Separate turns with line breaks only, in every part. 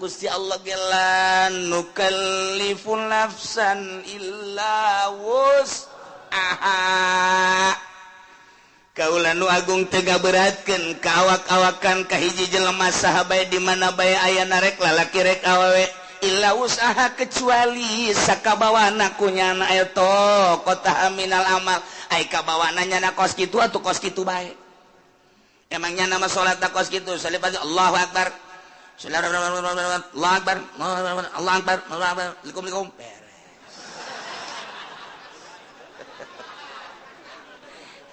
Gusti Allah ge la nukallifu nafsan illa wus'aha. Kaula nu agung teu ngaberatkeun ka awak-awakan ka hiji jelema saha bae di mana bae aya rek lalaki rek awewe illa usaha kecuali sakabawana ku nyana eta kota minal amal ai kabawana nyana kos kitu atuh kos kitu bae. Emang nyana mah salat kos kitu salibati Allahu akbar. Allahu akbar. Allahu akbar. Allahu akbar. Likum-likum.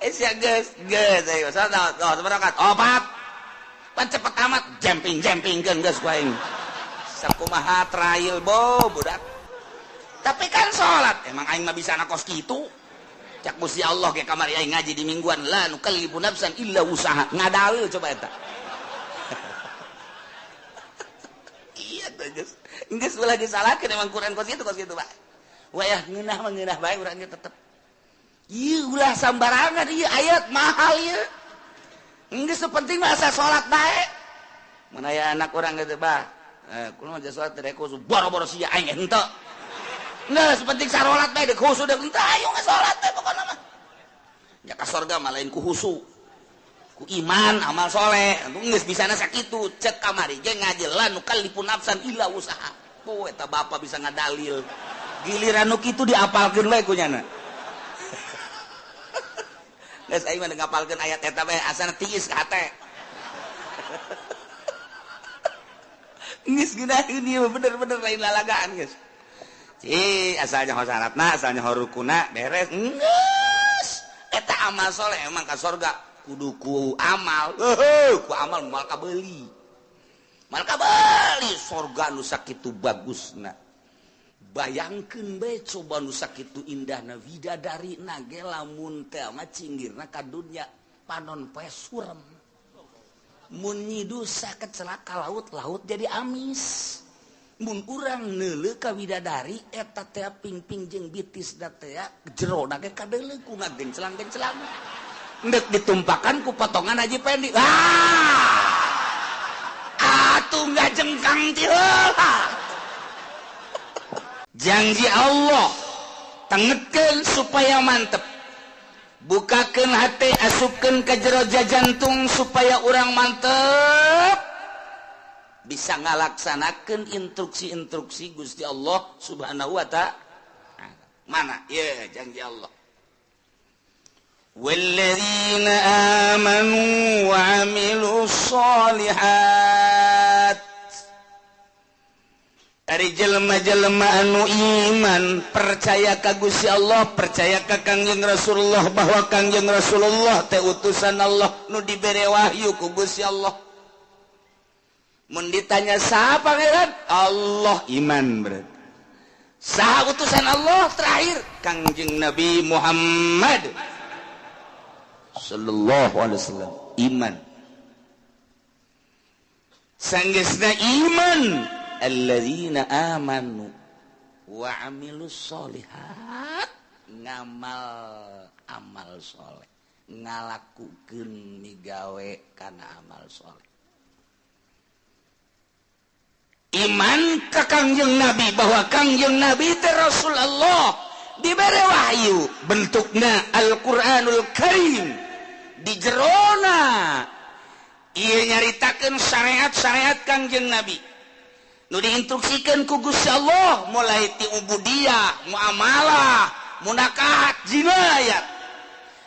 Sia geus geus ayo salat oh seberangkat opat pan cepet amat jemping-jempingkeun geus ku aing sakumaha trail bo budak tapi kan salat emang aing mah bisa kos kitu cak Gusti Allah ge kamari aing ngaji di mingguan la nukallifu nafsan illa wusaha ngadalil coba eta. Iya tuh geus geus ulah disalahkeun emang Quran kos kitu Pak wayah ngeunah mah ngeunah bae urang ge tetep. Ieu ulah sambarangan ieu ayat mahal ieu. Geus penting mah asa salat bae. Mun aya anak urang geus bah, kumaha mah salat teh khusu boro-boro sia aing henteu. Geus penting sarolat bae deuk khusu deuk henteu ayo geus salat teh pokona mah. Nya ka sorga mah lain ku khusu. Ku iman amal soleh. Geus bisana sakitu cek kamari ge ngaji la nukallifu nafsan illa wusaha. Po eta bapa bisa ngadalil. Giliran nu kitu diapalkeun bae ku nyana. Geus aing mah ngapalkeun ayat eta bae asana tiis ka hate. Geus geunaheun ieu bener-bener lain lalagaan geus. Cih, asalnya ho syaratna, asalnya ho rukuna beres. Geus. Eta amal soleh emang ka sorga kudu ku amal. Heuh, ku amal moal kabeuli. Moal kabeuli sorga nu sakitu bagusna. Bayangkeun bae coba nu sakitu indahna widadari na ge lamun teh mah cinggirna ka dunya panon poe surem. Mun nyidusa kecelaka laut-laut jadi amis. Mun urang neuleuh ka widadari eta teh pingping jeung bitis da teh jerona ge kadeuleuh ku ngagencelang-gencelang. Endek ditumpakan ku potongan Haji Pendi. Ah! Atuh ngajengkang ti heula. Janji Allah tengetkeun supaya mantep, bukakeun hati asupkeun ke jero jantung supaya urang mantep bisa ngalaksanakeun instruksi-instruksi Gusti Allah Subhanahu wa ta'ala. Mana ye janji Allah, walladzina amanu wa amilus sholihat. Ari jelema-jelema anu iman percaya ka Gusti Allah, percaya ka Kangjeng Rasulullah bahwa Kangjeng Rasulullah teh utusan Allah nu dibere wahyu ku Gusti Allah. Mun ditanya saha pangeran? Allah, iman berarti. Saha utusan Allah terakhir? Kangjeng Nabi Muhammad sallallahu alaihi wasallam, iman. Sanggeusna iman alladzina amanu wa amilus sholihat, ngamal amal soleh, ngalakukeun migawe kana amal soleh. Iman ka Kangjeng Nabi bahwa Kangjeng Nabi teh Rasulullah dibere wahyu bentukna Al-Qur'anul Karim di jerona ieu nyaritakeun syariat-syariat Kangjeng Nabi nu diinstruksikan ku Gusti Allah mulai ti ubudiyah, muamalah, munakahat, jinayat.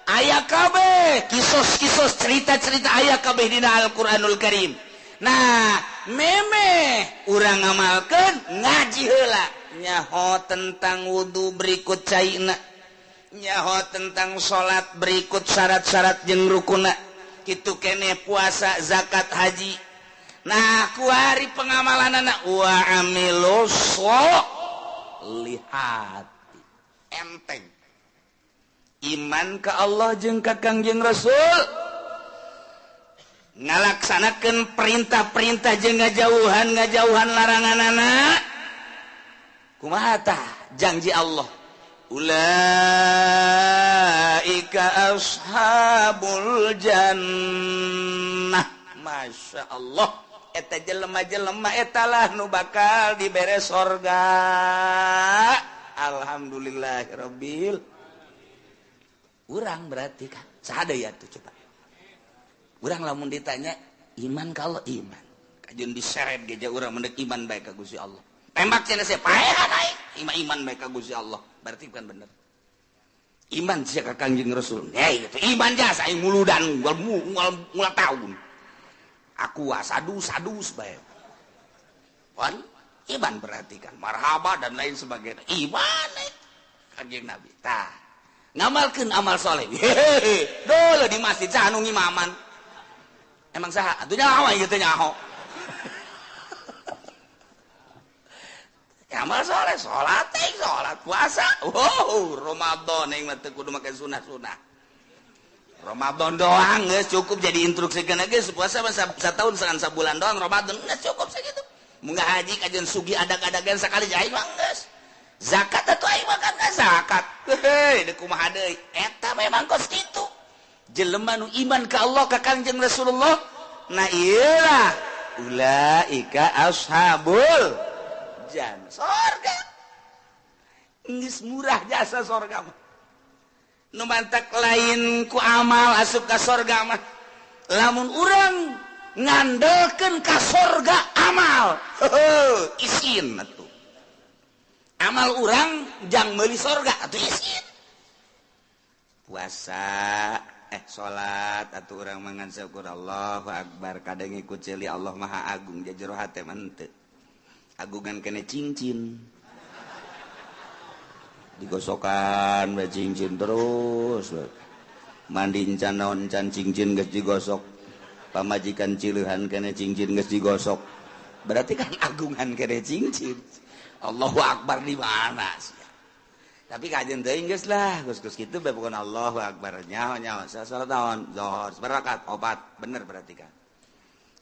Aya kabeh kisos-kisos cerita-cerita aya kabeh dina Al-Qur'anul Karim. Nah, memeh urang ngamalkeun ngaji heula nyaho tentang wudu berikut caina, nyaho tentang salat berikut syarat-syarat jeung rukuna, kitu keneh puasa, zakat, haji. Nah, kuari pengamalan anak wa amilus sholihat. Enteng. Iman ka Allah jeung ka Kangjeng Rasul, ngalaksanakeun perintah-perintah jeung ngajauhan larangan anak. Kumaha tah janji Allah? Ulaika ashabul jannah. Masya Allah. Eta jelema-jelema eta lah nu bakal dibere sorga. Alhamdulillahirabbil. Urang berarti kan saha deui atuh coba. Urang lamun ditanya iman kalau iman. Kajeun diseret ge urang mendek iman bae ka Gusti Allah. Tembak cenah sia paehan aing. Iman bae ka Gusti Allah. Berarti bukan bener. Iman sia ka Kangjeng Rasul. Hei, itu iman jasa aing muludan ngual tahun. Aku sadus-sadus bae. Pan iman berarti kan marhaba dan lain sebagainya. Iman Kangjeng Nabi. Tah, ngamalkeun amal soleh. Hehehe, dulu di masjid saha nu ngimaman. Emang saha? Atuh nyaho aing teh nyaho. Amal soleh, sholat, sholat, puasa. Wow, Ramadan yang mah teu kudu make sunah-sunah. Ramadan doang geus cukup jadi instruksikeun geus puasa mah satahun sabulan doang Ramadan geus cukup sakitu. Mun haji kajeun sugi adag-adagan sakali aing mah geus. Zakat atuh aing mah kan zakat. Heuh, deuk kumaha deui? Eta memang kos kitu. Jelema nu iman ka Allah ka Kangjeng Rasulullah, nah ieu lah ulaika ashabul jannah, sorga. Geus murah jasa sorga mah. Nu mantak lain ku amal asup ka sorga mah. Lamun urang ngandelkeun ka sorga amal, heuh, isin atuh. Amal urang jang meuli sorga atuh isin. Puasa, salat atuh urang mangan syukur Allahu akbar kadang ikut ceuli Allah Maha Agung jero hate mah henteu. Agungan kene cincin digosokan bae cincin terus mandi encan naon encan cincin geus digosok pamajikan cileuhan kene cincin geus digosok berarti kan agungan kene cincin. Allahu akbar di mana sih? Tapi kajian teuing geus lah geus-geus kitu bae pokona Allahu akbar nyaho nyaho salat naon zuhur sabarakat opat bener berarti kan.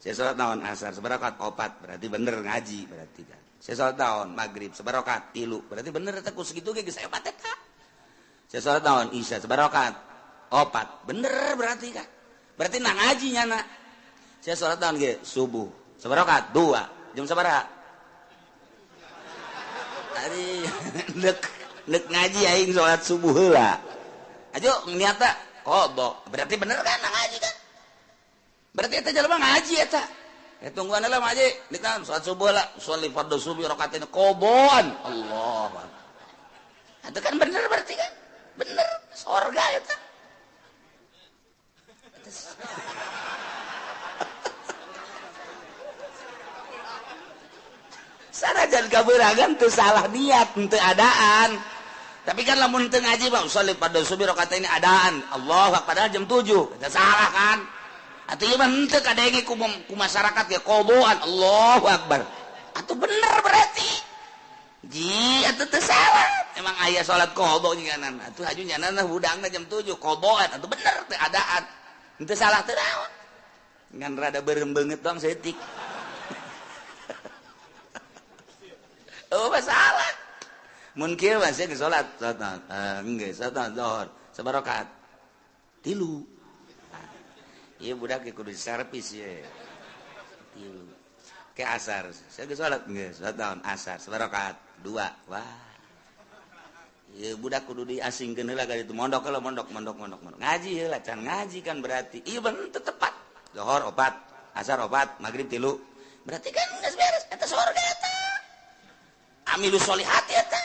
Saya sholat naon asar sebarakat opat berarti bener ngaji berarti kan. Saya sholat naon maghrib sebarakat tilu berarti bener eta ku segitu ge geus hebat eta. Saya sholat naon isya sebarakat opat bener berarti kan. Berarti na ngaji nyana. Saya sholat naon ge subuh sebarakat dua jam sabaraha? Ari nek ngaji aing sholat subuh heula. Ajo niatna qada berarti bener kan na ngaji kan. Berarti eta jelema ngaji eta. Tungguan lah ngaji, ditahan salat subuh lah, sholli fardhu subuh rakaatain qadaan. Allah. Itu kan bener berarti kan? Bener, sorga eta. Sanajan kabeuragan teu salah niat, teu adaan. Tapi kan lamun teu ngaji mah sholli fardhu subuh rakaatain adaan. Allah padahal jam 7. Eta salah kan? Atuh ieu mah henteu kadenge ku masyarakat ge qadaan Allahu akbar. Atuh bener berarti. Ji atuh teu salah. Emang aya salat qada nyanan. Atuh haju nyanana hudangna jam 7 qadaan atuh bener teu adaan. Henteu salah teu naon. Ngan rada beureum beungeut doang saeutik. Oh masalah. Mun kieu mah sia geus salat, salat geus salat zuhur sabarakat. Tilu. Iya budak kudu servis ye. Tilu. Ke asar. Saya geus salat geus salat naon asar sabarakat dua. Wah. Ieu budak kudu diasingkeun heula ka ditu mondok heula mondok mondok mondok mondok. Ngaji heula can ngaji kan berarti. Ieu bener tepat. Zuhur opat, asar opat, magrib tilu. Berarti kan geus beres eta surga eta. Amilu sholihat eta.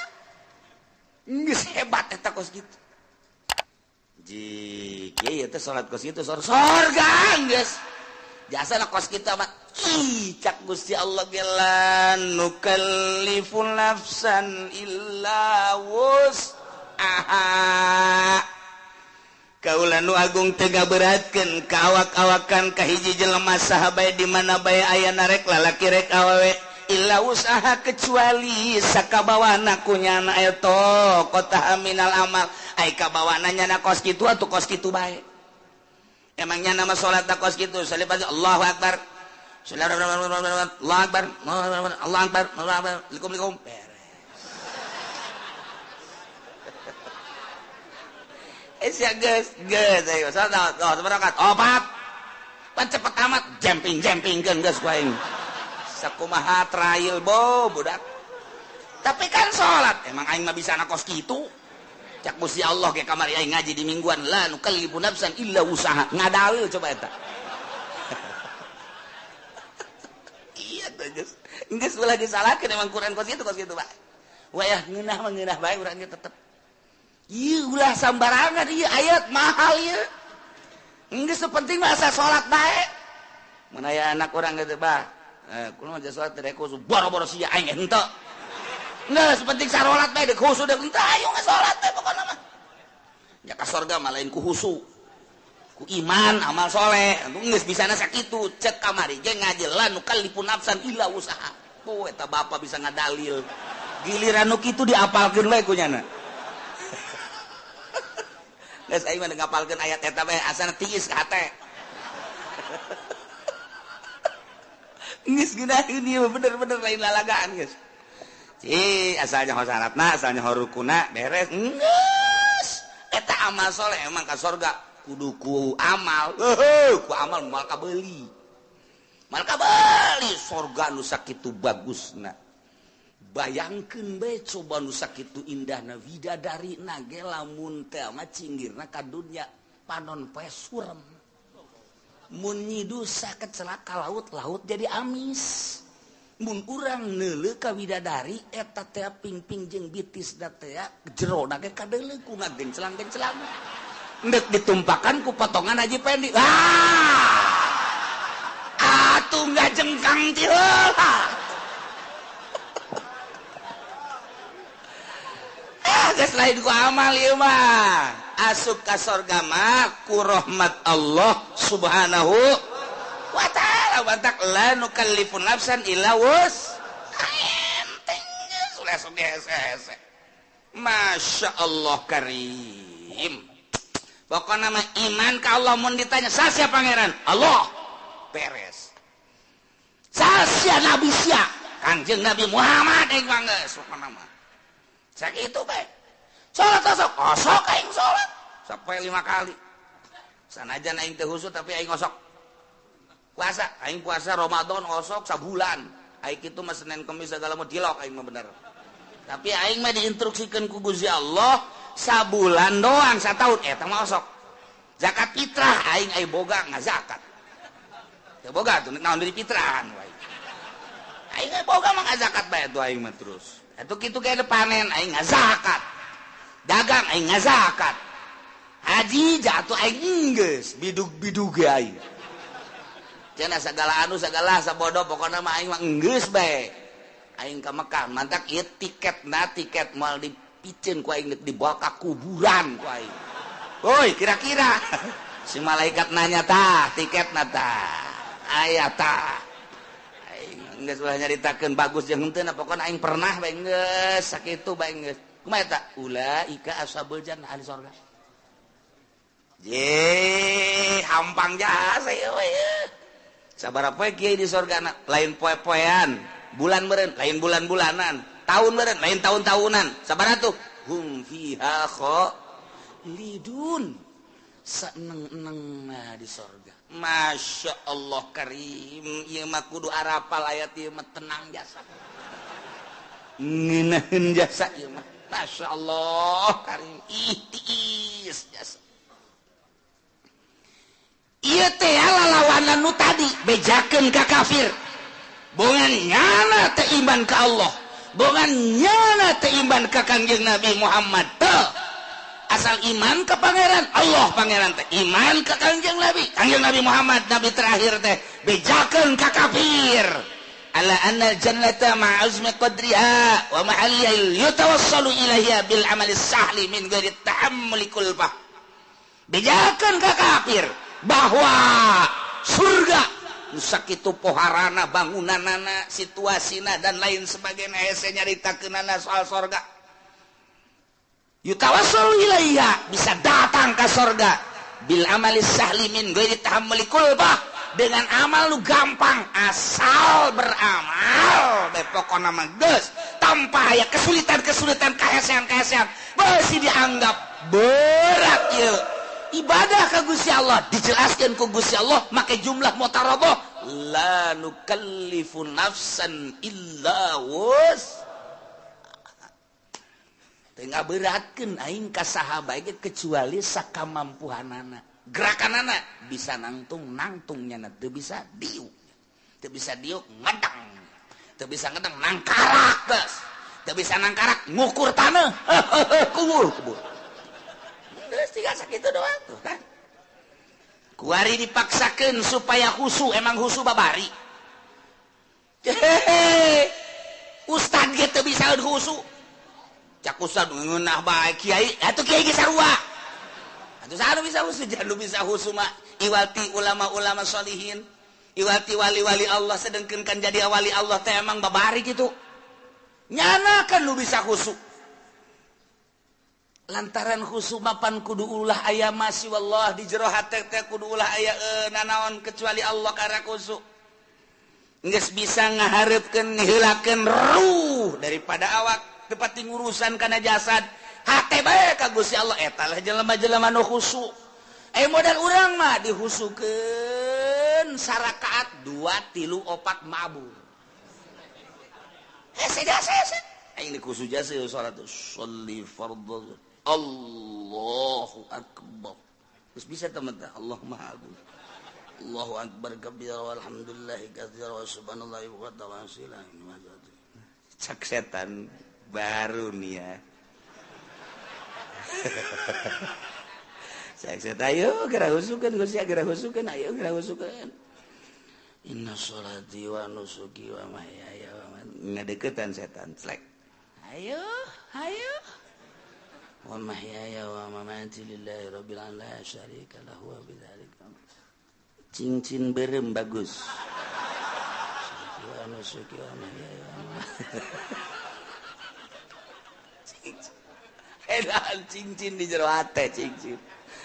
Geus hebat eta kos kitu. Ji, kieu teh salat kos kitu sorga geus. Jasa na kos kitu mah ih cak Gusti Allah ge la nukallifu nafsan illa wus'aha. Kaula nu agung teu ngaberatkeun ka awak-awakan ka hiji jelema saha bae di mana bae ayana rek lalaki rek awewe illa usaha kecuali sakabawana ku nyana eta kota minal amal ai kabawana nyana kos kitu atuh kos kitu bae. Emangnya nama salat kos kitu salibat Allahu akbar Allahu akbar Allahu akbar Allahu akbar likum likum beres. Sia geus geus ayo salat sabarakat opat pan cepet amat jemping-jempingkeun geus ku aing. Sakumaha trail bo budak. Tapi kan salat emang aing mah bisa kos kitu. Cak Gusti Allah ke kamari aing ngaji di mingguan la nukallifu nafsan illa wusaha. Ngadalil coba eta. Iya tuh geus. Geus ulah disalahkeun emang Quran kos kitu Pak. Wayah ngeunah mah ngeunah bae urang ge tetep. Ieu ulah sambarangan ieu ayat mahal ieu. Geus penting mah asa salat bae. Mun aya anak urang geus bah, kulo mah salat teh khusus boro-boro sia aing henteu. Geus penting sarolat bae deuk khusus deuk henteu ayo salat teh pokona mah. Ya ka sorga mah lain ku khusu. Ku iman amal soleh. Geus bisana sakitu cek kamari ge ngaji la nukallifu nafsan illa wusaha. Oh eta bapa bisa ngadalil. Giliran nu kitu diapalkeun we ku nyana. Geus aing mah ngapalkeun ayat eta bae asana tiis ka hate. Geus geunaheun ieu bener-bener lain lalagaan geus. Cih, asalnya ho syaratna, asalnya ho rukuna beres. Geus. Eta amal soleh emang ka sorga kudu ku amal. Heuh, ku amal moal kabeuli. Moal kabeuli sorga nu sakitu bagusna. Bayangkeun bae coba nu sakitu indahna widadari na ge lamun teh mah cinggirna ka dunya panon poe surem. Mun nyidusa kecelaka laut, laut jadi amis. Mun urang neuleuh ka widadari eta teh pingping jeung bitis da teh jero na ge kadeuleuh ku ngagenclang-genclang. Endek ditumpakan ku potongan Haji Pendi. Ah! Atuh ngajengkang ti heula. Ah, geus lain ku amal ieu mah. Asup ka sorga mah ku rahmat Allah Subhanahu wa ta'ala. Bantak la nukallifu nafsan illa wus. Enteng geus ulah sok hese-hese. Masya Allah karim. Pokokna mah iman ka Allah mun ditanya sasia pangeran? Allah. Beres. Sasia nabi sia? Kanjeng Nabi Muhammad aing mah geus pokona mah. Sakitu bae. Salat osok, osok aing salat sampai 5 kali. Sanajan aing teu husuk tapi aing osok. Puasa, aing puasa Ramadan osok sabulan. Aing kitu mah Senin Kemis segala mah dilok aing mah bener. Tapi aing mah diinstruksikeun ku Gusti Allah sabulan doang sataun eta mah osok. Zakat fitrah aing aya boga ngazakat. Teu boga tuh naon deui fitrahan wae. Aing boga mah ngazakat bae tuh aing mah terus. Atuh kitu ge panen aing ngazakat. Dagang aing ngazakat. Haji jatuh aing geus bidug-bidug ge aing. Cenah sagala anu sagala sabodo pokona mah aing mah geus bae. Aing ka Mekah mantak ieu tiketna tiket moal dipiceun ku aing dibawa ka kuburan ku aing. Woi kira-kira si malaikat nanya tah tiketna tah aya tah. Aing geus ulah nyaritakeun bagus jeung henteu pokona aing pernah bae geus sakitu bae geus. Kumaha eta? Ulaika ashabul jannah ahli sorga. Ye, hampang jasa ieu we. Sabaraha poe kiai di sorgana? Lain poe-poean, bulan meureun, lain bulan-bulanan, tahun meureun, lain tahun-tahunan. Sabaraha tuh? Hum fiha khalidun. Saeneng-enengna di sorga. Masya Allah karim, ieu mah kudu arapal ayat ieu mah tenang jasa. Ngeunaheun jasa ieu mah. Masya Allah karim, ihtiis jasa. Ieu teh lalawanan nu tadi bejakeun ka kafir. Bongan nyana teh iman ka Allah, bongan nyana teh iman ka Kangjeng Nabi Muhammad teh. Asal iman ka pangeran Allah pangeran teh iman ka Kangjeng Nabi, Kangjeng Nabi Muhammad nabi terakhir teh bejakeun ka kafir. Ala anna al-jannata ma'azmi qadriha wa mahalliha yatawassalu ilaiha bil amali sahli min ghairi tahammuli kulfah. Bejakeun ka kafir bahwa surga nu sakitu poharana bangunanana situasina dan lain sebagainya hese nyaritakeunana soal sorga. Yutawassalu ilaiha bisa datang ka sorga bil amali sahli min ghairi tahammuli kulfah. Dengan amal lu gampang asal beramal bae pokona mah geus tanpa aya kesulitan-kesulitan kahesean-kahesean beusi dianggap berat ieu Ibadah ka Gusti Allah dijelaskan ku Gusti Allah make jumlah mutaradah la nukallifu nafsan illa wus. Teu ngaberatkeun aing ka saha bae kecuali sakamampuhanana. Gerakanana bisa nangtung nangtung nyana teu bisa diuk. Teu bisa diuk ngedang. Teu bisa ngedang nangkarak geus. Teu bisa nangkarak ngukur taneuh. Kubur kubur. Geus tinggal sakitu doang tuh kan. Kuari dipaksakeun supaya khusu, emang khusu babari. Hehehe. Ustad ge teu bisa khusu. Cak ustad ngeunah bae kiai, atuh kiai ge sarua. Atuh saha nu bisa khusu? Jangan bisa khusu mah iwati ulama-ulama sholihin, iwati wali-wali Allah, sedengkeun kan jadi wali Allah teh emang babari kitu. Nyana kan nu bisa khusu. Lantaran khusu mapan kudu ulah aya masih wallah di jero hate teh kudu ulah aya nanaon kecuali Allah karena khusu. Geus bisa ngahareupkeun ngiheulakeun ruh daripada awak tepati ngurusan kana jasad. Hate bae ka Gusti Allah eta lah jelema-jelema nu khusu. Modal urang mah dihusukeun sarakaat 2 3 4 mabur. Hese jasa hese. Aing dikhusu jasa salat sholli fardhu. Allahu akbar. Terus bisa teman teh Allah Maha Agung. Allahu akbar kabira walhamdulillahi katsira wa subhanallahi wa ta'ala. Cak setan baru nih ya. Cak setan ayo geura husukeun Gusti geura husukeun ayo geura husukeun. Inna sholati wa nusuki wa mahyaya wa mamati. Ngadeukeutan setan slek. Ayo ayo. Wa mahyaya wa mamati lillahi rabbil alamin la syarika lahu wa bidzalika. Cincin berem bagus. Wa nusuki wa mahyaya wa mamati. Edan cincin di jero hate cincin.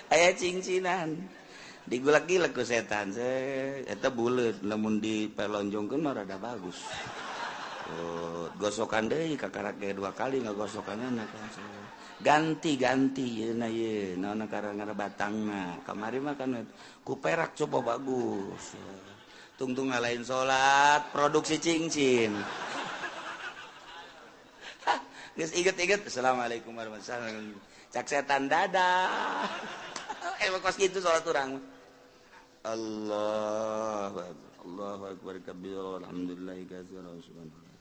Aya cincinan. Digulak-gilek ku setan. Eta buleut lamun dipelonjongkeun mah rada bagus. Oh, gosokan deui kakarak ge 2 kali ngagosokanna kan. Ganti-ganti yeuna ye naon karang batangna. Kamari mah kan ku perak coba bagus. Tungtung ngalain salat produksi cincin. Geus inget-inget assalamualaikum warahmatullahi wabarakatuh. Cak setan dadah. Emang kos kitu salat urang. Allah Allahu akbar kabir alhamdulillahi katsira subhanallah.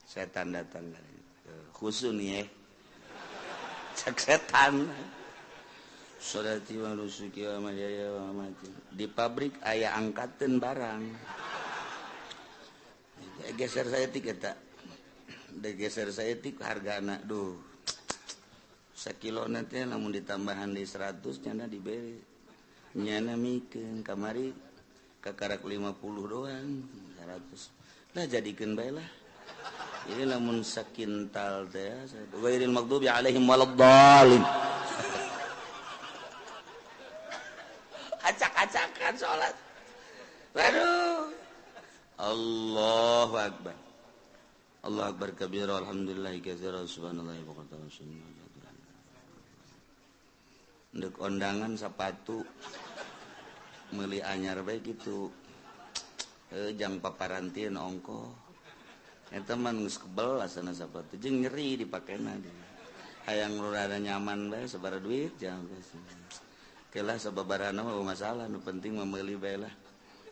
Setan datang khusu nih ya. Cak setan. Sholati wa nusuki wa mahyaya wa mamati. Di pabrik aya angkateun barang. Geser saya tik eta. Geser saya tik hargana duh. Sakilo nanti lamun ditambahan di 100 nyana diberi. Nyana mikeun kamari kakarak 50 doang 100. Lah jadikeun bae lah. Ini lamun sakintal teh ghairil maghdubi alaihim waladdallin. Acak-acakan salat. Waduh. Allahu akbar. Allahu akbar kabira alhamdulillahi katsira subhanallahi wa bihamdihi. Ndek ondangan sepatu meuli anyar bae kitu. Jang paparantieun ongkoh. Eta mah geus kebel asana sapatu jeung nyeri dipakena hayang rada nyaman bae sabaraha duit jangan kelah sababarana mah masalah nu penting mah meuli bae lah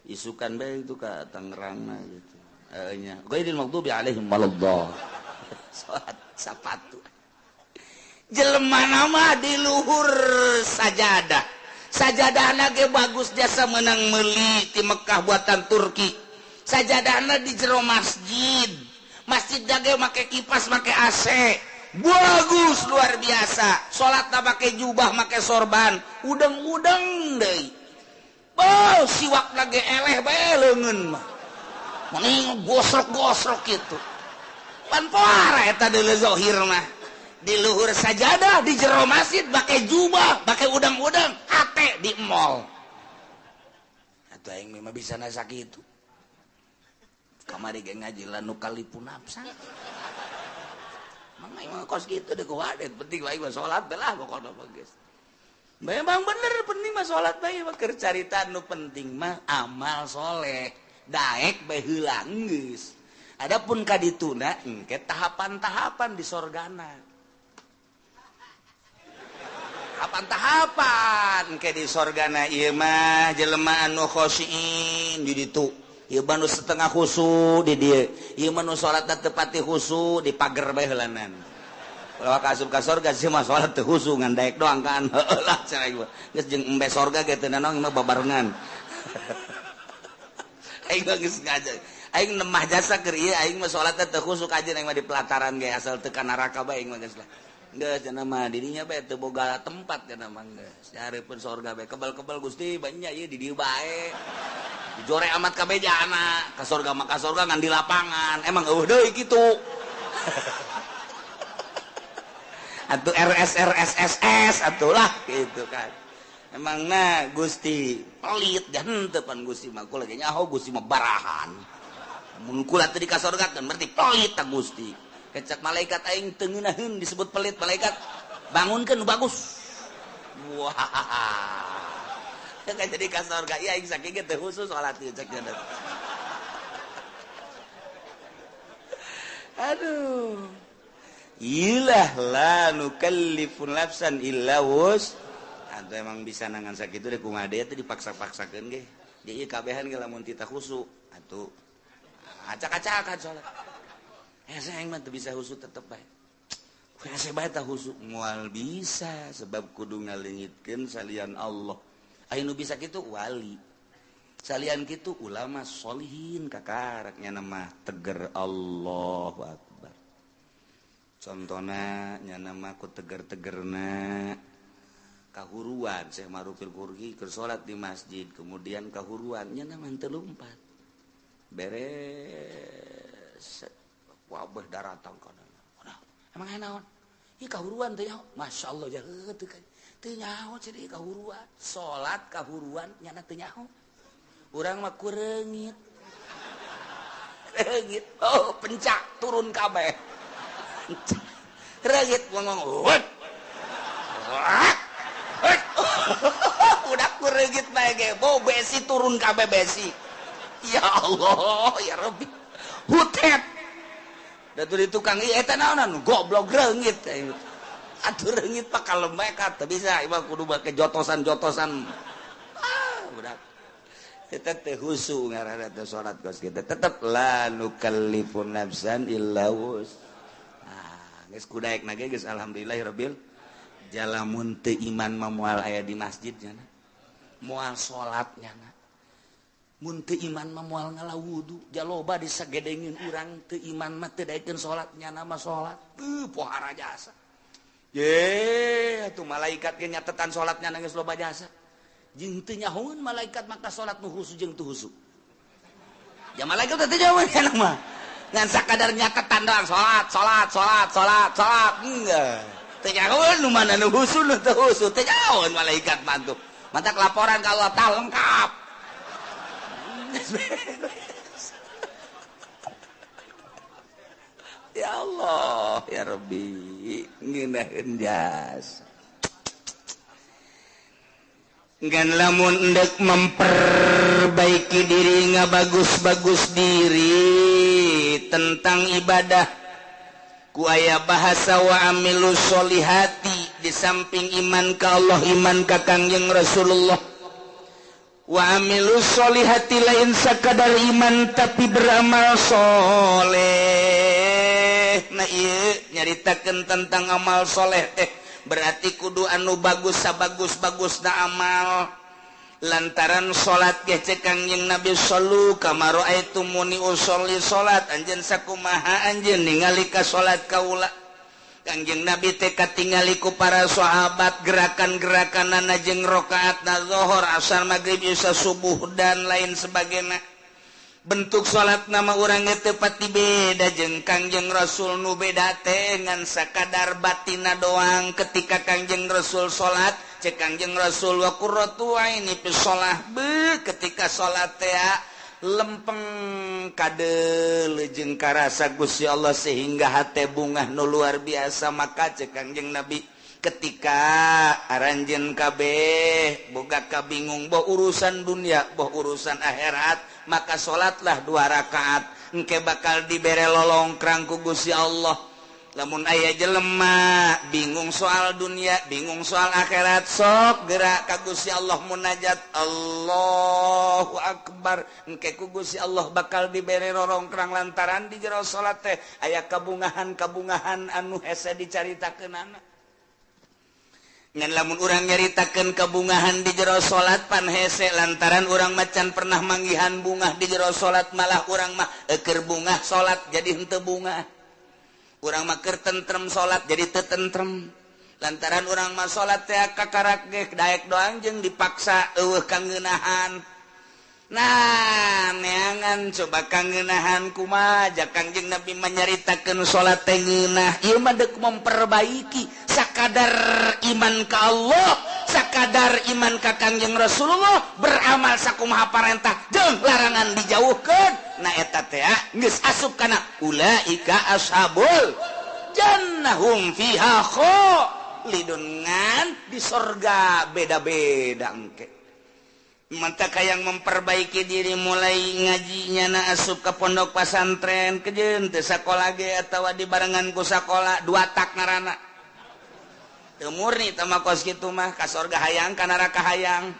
isukan bae itu ka Tangerangna gitu heeh nya ghairil maghdubi alaihim waladdallin. Salat sapatu jelema nama di luhur sajadah sajadahna ge bagus jasa menang meuli ti Mekah buatan Turki. Sajadahna di jero masjid. Masjid dage make kipas, make AC. Bagus luar biasa. Salatna make jubah, make sorban, udeng-udeng deui. Oh, siwakna ge eleh bae leungeun mah. Mending gosrok-gosrok kitu. Pan poara eta deuleu zahir mah. Di luhur sajadah di jero masjid make jubah, make udeng-udeng, hate di mall. Atuh aing mah bisa nasa kitu. Kamari ge ngaji la nukallifu nafsan. Mang aing mah kos kitu deuk wadet penting aing mah salat bae lah pokona mah geus. Memang bener penting mah salat bae mah keur carita nu penting mah amal soleh. Daek bae heula geus. Adapun ka dituna engke tahapan-tahapan di sorgana. Tahapan-tahapan engke di sorgana ieu mah jelema anu khosyin di ditu. Ieu mah nu setengah khusu di dieu. Ieu mah nu salatna teu pati khusu di pager bae heulanan. Kalau ka asup ka sorga sih mah salat teu khusu ngan daek doang kan. Heueuh lah cenah ieu. Geus jeung embe sorga ge teu nanaon mah babarengan. Aing mah geus ngaja. Aing nemah jasa keur ieu aing mah salat teh teu khusuk aja aing mah di pelataran ge asal teu ka neraka bae aing mah geus lah. Geus cenah mah dirinya bae teu boga tempat cenah mah geus. Dihareupeun sorga bae kebal-kebal Gusti banyak ieu di dieu bae. Dijore amat kabeh jana ka sorga mah ka sorga ngan di lapangan. Emang eueuh deui kitu. Atuh RS RS SS atuh lah gitu kan. Emang na Gusti pelit dan henteu pan Gusti mah kula ge nyaho Gusti mah barahan. Mun kula teu dikasorgakeun berarti pelit ta Gusti. Kecak malaikat aing teu ngeunaheun disebut pelit malaikat. Bangunkeun nu bagus. Wah. Teu jadi ka sorga ieu aing saking ge teu khusus salat ieu cek nya. Aduh. Ilah la nukallifu nafsan illa wus. Atau emang bisa nangan sakitu deh kumaha deui teh dipaksa-paksakeun ge. Di ieu kabehan ge lamun tita khusu atuh acak-acakan salat. Hese aing mah teu bisa khusu tetep bae. Hese bae tah khusu moal bisa sebab kudu ngaleungitkeun salian Allah. Aya nu bisa kitu wali. Salian kitu ulama solihin kakarak nya mah teger Allahu Akbar. Contohna nya mah ku teger-tegerna kahuruan Syekh Marufil Qurhi keur salat di masjid kemudian kahuruan nya mah teu lumpat. Beres wabah daratang kana. Emang aya naon? Ieu kahuruan teh nyaho. Masyaallah jaheut teu teu nyaho ceuk kahuruan. Salat kahuruan nyana teu nyaho. Urang mah ku reungit. Reungit. Oh, pencak turun kabeh. Reungit ngomong. Udah ku reungit bae ge, bau besi turun kabeh besi. Ya Allah, ya Rabbi. Hutet. Da di tukang ieu eta naonan goblok reungit. Atuh reungit pak kalem bae ka teu bisa ieu mah kudu make jotosan-jotosan. Ah, budak. Eta teh khusu ngaranna teh salat kos kitu. Tetep la nukallifu nafsan illa wus. Ah, geus kudaekna ge geus alhamdulillahirabbil jalamun teu iman mah moal aya di masjid nya. Moal salat nya. Mun teu iman mah moal ngala wudu, jaloba disagedengin urang teu iman mah teu daekeun salat nyana mah salat. Teu pohara jasa. Ye, atuh malaikat ge nyatetan salat nyana geus loba jasa. Jeung teu nyahoeun malaikat maka salat nu khusu jeung teu khusu. Ya malaikat teh teu nyahoeun nyana mah. Ngan sakadar nyatetan doang salat, salat, salat, salat, salat. Enggak. Teu nyahoeun nu mana nu khusu nu teu khusu, teu nyahoeun malaikat mah tuh. Mantak laporan ka Allah tah lengkap. Ya Allah, ya Rabbi, ngeunaheun jasa. Ngan lamun endek memperbaiki diri ngabagus-bagus diri tentang ibadah ku aya bahasa wa amilus solihati di samping iman ka Allah, iman ka Kangjeng Rasulullah. Wa amilus solihati lain sakadar iman tapi beramal soleh. Nah ieu nyaritakeun tentang amal soleh teh berarti kudu anu bagus sabagus-bagusna amal. Lantaran salat ge cek Kangjeng Nabi sallu kama raaitumuni usolli salat anjeun sakumaha anjeun ningali ka salat kaula. Kangjeng Nabi teh katingali ku para sahabat gerakan-gerakanana jeung rakaatna zuhur, asar, magrib, isya, subuh dan lain sebagainya. Bentuk salat nama urang teh pati beda jeung Kangjeng Rasul nu beda teh ngan sakadar batina doang. Ketika Kangjeng Rasul salat cek Kangjeng Rasul wa qurratu aini fi shalah, be ketika salat teh lempeng kade jeung karasa Gusti Allah sehingga hate bungah nu luar biasa. Maka cek Kangjeng Nabi Ketika aranjeun kabeh boga kabingung boh urusan dunia boh urusan akhirat, maka salatlah 2 rakaat engke bakal dibere lolongkrang ku Gusti Allah. Lamun aya jelema bingung soal dunia, bingung soal akhirat, sok gerak ka Gusti Allah munajat Allahu Akbar, engke ku Gusti Allah bakal dibere rorongkrang lantaran di jero salat teh aya kabungahan-kabungahan anu hese dicaritakeunana. Ngan lamun urang nyaritakeun kabungahan di jero salat pan hese lantaran urang macan pernah manggihan bungah di jero salat, malah urang mah eukeur bungah salat jadi henteu bungah. Urang mah keur tentrem salat jadi teu tentrem lantaran urang mah salat teh kakarak ge daek doang jeung dipaksa eueuh kangeunahan. Nah, neangan coba kangeunahan kumaha ja Kangjeng Nabi manyaritakeun salat teh ngeunah. Ieu mah deuk memperbaiki sakadar iman ka Allah, sakadar iman ka Kangjeng Rasulullah, beramal sakumaha parentah jeung larangan dijauhkeun. Nah eta teh geus asup kana ulaika ashabul jannahum fiha khalidun, ngan di sorga beda-beda engke. Mantap yang memperbaiki diri mulai ngajinya na asup ke pondok pesantren kejeun teu sakola ge atawa dibarengan ku sakola dua tak ngaranna. Teu murni teh mah kos kitu mah ka sorga hayang ka neraka hayang.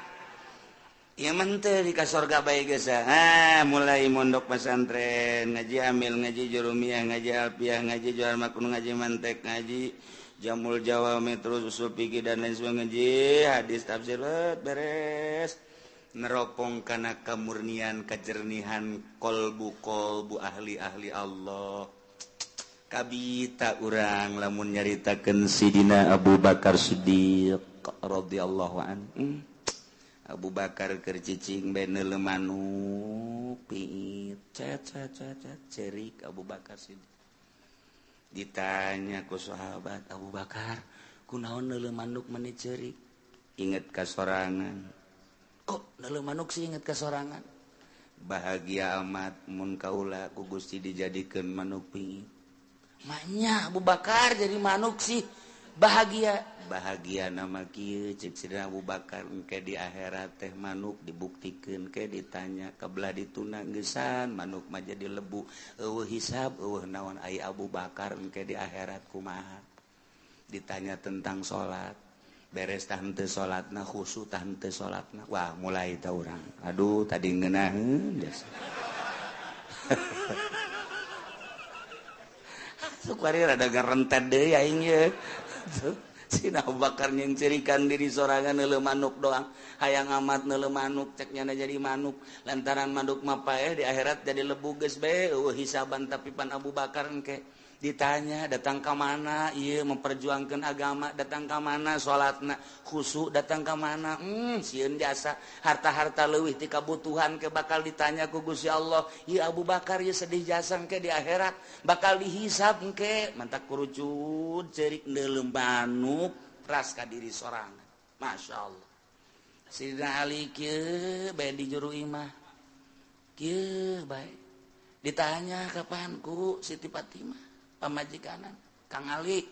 Ieu mah teu di ka sorga bae geus. Ah mulai mondok pesantren, ngaji amil, ngaji jurumiyah, ngaji alfiah, ngaji jual makun, ngaji mantek, ngaji jamul jawami, terus usul fikih dan lain sebagainya, ngaji hadis tafsir beres. Neropong kana kamurnian kejernihan kolbu-kolbu ahli-ahli Allah. Kabita urang lamun nyaritakeun Sidina Abu Bakar Siddiq radhiyallahu anhu. Abu Bakar keur cicing bae neuleuh manuk piit cet cet cet cerik Abu Bakar Siddiq. Ditanya ku sahabat, Abu Bakar kunaon neuleuh manuk meni cerik? Inget ka sorangan. Kok neuleuh manuk sih inget ka sorangan? Bahagia amat mun kaula ku Gusti dijadikeun manuk pingit. Maknya Abu Bakar jadi manuk sih bahagia. Bahagia nama kieu cek Sidina Abu Bakar engke di akhirat teh manuk dibuktikeun ke ditanya kabelah dituna geusan manuk mah jadi lebu eueuh hisab eueuh naon ai Abu Bakar engke di akhirat kumaha. Ditanya tentang salat beres tah henteu salatna khusyuk tah henteu salatna. Wah mulai tah urang aduh tadi ngeunaheun geus. Sukwari rada ngarentet deui aing ye. Sina Abu Bakar nyengcerikan diri sorangan neuleuh manuk doang. Hayang amat neuleuh manuk cek nyana jadi manuk. Lantaran manuk mah paeh di akhirat jadi lebu geus bae eueuh hisaban tapi pan Abu Bakar engke ditanya datang ka mana ieu memperjuangkeun agama, datang ka mana salatna khusyuk, datang ka mana sieun jasa harta-harta leuwih ti kabutuhan ke bakal ditanya ku Gusti Allah. Ieu Abu Bakar ieu sedih jasa engke di akhirat bakal dihisab engke mantak kurucut ceurik neuleuh manuk ras ka diri sorangan. Masya Allah. Sidina Ali kieu bae di juru imah kieu bae ditanya kapan ku Siti Fatimah pamajikanan Kang Ali.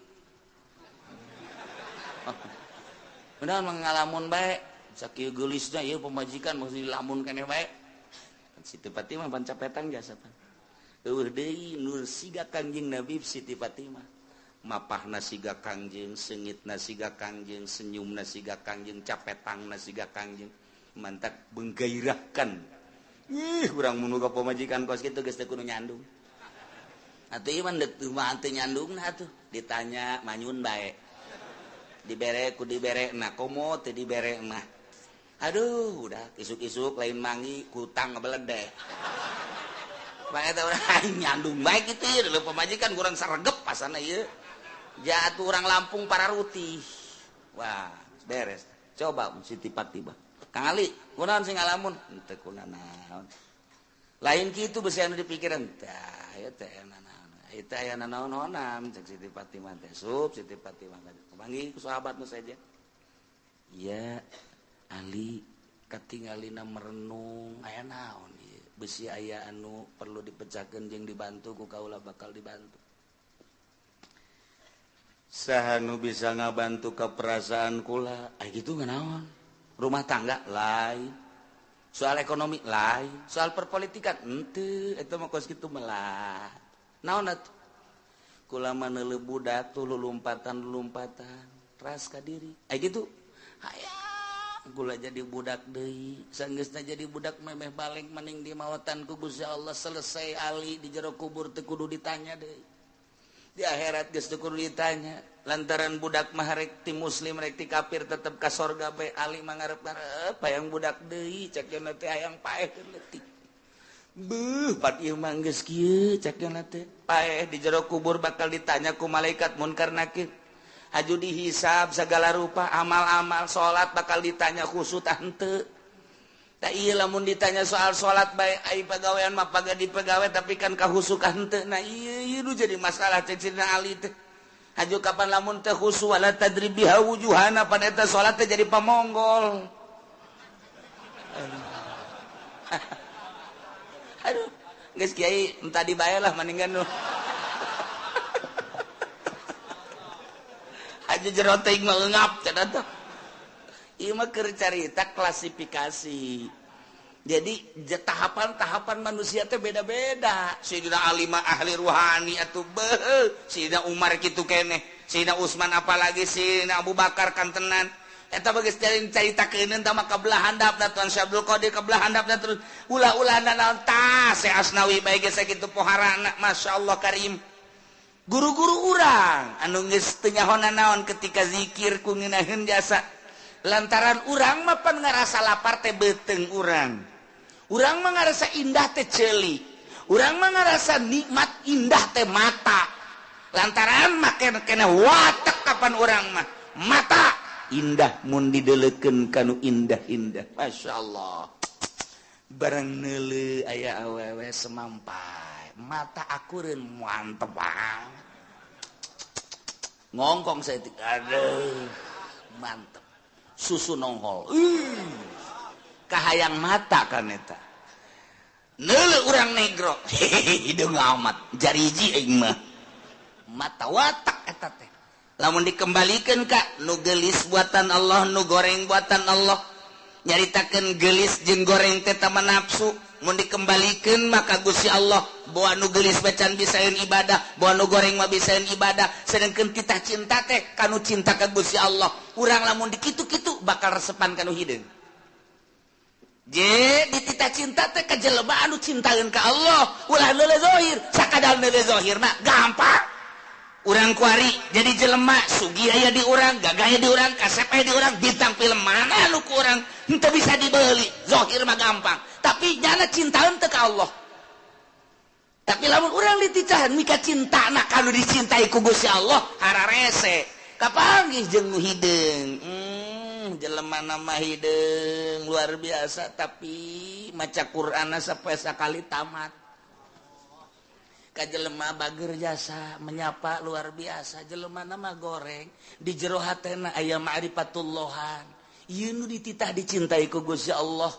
Benar mengalamun bae sakieu geulisna ieu pamajikan mesti dilamun keneh bae. Siti Fatimah pancapetan jasa pan. Eueuh deui nur siga Kangjeng Nabi Siti Fatimah. Mapahna siga Kangjeng, seungitna siga Kangjeng, senyumna siga Kangjeng, capetangna siga Kangjeng. Mantak menggairahkan. Ih, urang mun boga pamajikan kos kitu geus teu kudu nyandung. Atuh ieu mah deuk mah teu nyandungna atuh. Ditanya manyun bae. Dibere ku dibere na komo teu dibere mah. Aduh, udah isuk-isuk lain mangi kutang ngebeledeh. Bae eta urang nyandung bae kitu ieu leuh pamajikan kurang saregep pasana ieu. Jatuh orang Lampung para rutih. Wah, beres. Coba Siti Fatimah. Kang Ali, kunaon sing ngalamun? Henteu kunanaon. Lain kitu besi anu dipikiran. Tah, ieu teh nanaon. Ieu teh aya nanaon-naonan cek Siti Fatimah teh. Sup Siti Fatimah teh. Panggih ku sahabat nu saja. Iya, Ali katingalina merenung aya naon ieu. Besi aya anu perlu dipecahkeun jeung dibantu ku kaula bakal dibantu. Saha nu bisa ngabantu ke perasaan kula? Ah gitu naon? Rumah tangga lain, soal ekonomi lain, soal perpolitikan henteu, eta mah kos kitu melah. Naon atuh? Kula mah neuleuh budak tuh lulumpatan-lulumpatan, ras ka diri. Ah gitu. Hayang kula jadi budak deui, sanggeusna jadi budak memeh balik maning di mawatan ku Gusti Allah, selesai ali di jero kubur teu kudu ditanya deui. Di akhirat geus teu kudu ditanya, lantaran budak mah rek ti muslim rek ti kafir tetep ka sorga bae. Ali mah ngarep-ngarep hayang budak deui, cek cenah teh hayang paeh keur leutik. Beuh, pat ieu mah geus kieu cek cenah teh. Paeh di jero kubur bakal ditanya ku malaikat munkar nakir. Haju dihisab segala rupa amal-amal, salat bakal ditanya khusyuk tah henteu. Tak iya lamun ditanya soal salat bae, ai pagawean mah paga dipegawe tapi kan kahusukan henteu. Nah ieu ieu nu jadi masalah cek Sidina Ali teh. Haju kapan lamun teh khusu wala tadrib biha wujuhana, pan eta salat teh jadi pamonggol. Aduh, geus kiai entah dibae lah mendingan nu. Haju jero teuing mah eungap cenah teh. Ieu mah keur carita klasifikasi. Jadi tahapan-tahapan manusia teh beda-beda. Sayyidina Ali mah ahli ruhani atuh beuh, Sayyidina Umar kitu keneh, Sayyidina Utsman apalagi Sayyidina Abu Bakar kantenan. Eta geus caritakeun tah mah kabelah handapna Tuan Syekh Abdul Qadir kabelah handapna terus ulah-ulah naon tah Syekh Asnawi bae geus sakitu poharana masyaallah karim. Guru-guru urang anu geus teu nyaho naon ketika zikir ku ngeunaheun jasa. Lantaran urang mah pan ngarasa lapar teh beuteung urang. Urang mah ngarasa indah teh ceuli. Urang mah ngarasa nikmat indah teh mata. Lantaran mah kena watek kapan urang mah mata indah mun dideleukeun kanu indah-indah. Masyaallah. Barang neuleuh aya awewe semampai, mata akureun mantep banget. Ngongkong saeutik, aduh, mantep. Susu nongol. Kahayang mata kan eta. Neuleuh urang negro, hideung amat, jariji aing mah. Mata watak eta teh. Lamun dikembalikeun ka nu geulis buatan Allah, nu goreng buatan Allah. Nyaritakeun geulis jeung goreng teh tama nafsu. Mun dikembalikeun maka Gusti Allah bawa nu geulis bacan bisaeun ibadah, bawa nu goreng mah bisaeun ibadah. Sedengkeun titah cinta teh kanu cinta ka Gusti Allah. Urang lamun dikitu-kitu bakal resepan kanu hideung. Je dititah cinta teh ka jelema anu cintaeun ka Allah, ulah neuleuh zahir, sakadar neuleuh zahirna gampang. Urang kuari jadi jelema sugih aya di urang, gagah aya di urang, kasep aya di urang, bintang film mana nu ku urang henteu bisa dibeli, zahir mah gampang. Tapi nyana cintaeun teu ka Allah. Tapi lamun urang dititahan mika cintana kanu dicintai ku Gusti Allah, hararese. Kapanggih jeung nu hideung. Jelema nama hideung luar biasa tapi maca Qur'anna sapoe sakali tamat. Ka jelema bager jasa menyapa luar biasa, jelema nama goreng di jero hatena aya ma'rifatullahan. Ieu nu dititah dicintai ku Gusti Allah.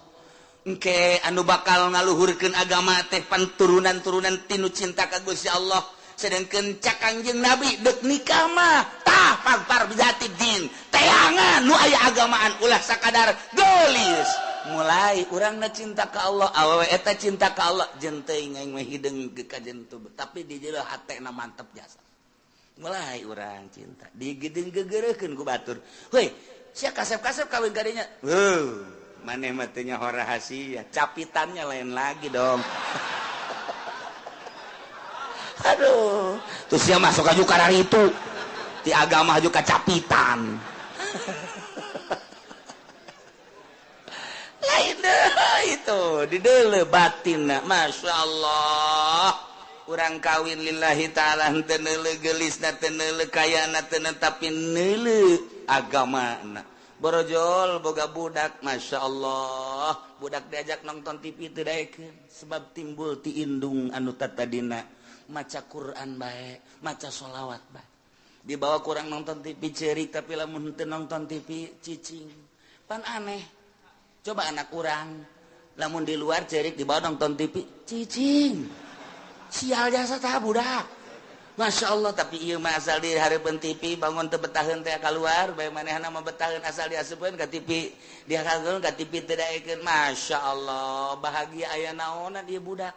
Engke anu bakal ngaluhurkeun agama teh pan turunan-turunan tinu cinta ka Gusti Allah. Sedengkeun cak Kangjeng Nabi deuk nikah mah tah pagpar bijati din. Teangan nu aya agamaan ulah sakadar geulis. Mulai urangna cinta ka Allah, awewe eta cinta ka Allah, jeung teuing aing mah hideung ka jentu, tapi di jero hatena mantep jasa. Mulai urang cinta, digedeung gegereukeun ku batur. Heuy, sia kasep-kasep kawin ka dinya. Heuh, maneh mah teu nyaho rahasia, capitannya lain lagi dong. Aduh, terus sia masuk aju kararitu. Ti agama aju ka capitan. Lain deh itu di deuleu batinna, Masya Allah. Urang kawin lillahi ta'ala henteu neuleuh geulisna, teu neuleuh kayana, teu tapi neuleuh agamana. Borojol boga budak, Masya Allah. Budak diajak nonton TV teu daekeun sebab timbul ti indung anu tatadina maca Quran bae, maca sholawat bae. Dibawa kurang nonton TV ceurik tapi lamun henteu nonton TV cicing. Pan aneh. Coba anak urang lamun di luar cerik dibawa nonton TV cicing. Sial jasa tah budak. Masya Allah, tapi ieu mah asal di hareupeun TV bangun teu betaheun teh kaluar bae manehna mah betaheun asal diasupkeun ka TV, dihakeun ka TV teu daekeun. Masya Allah, bahagia aya naonan ieu budak.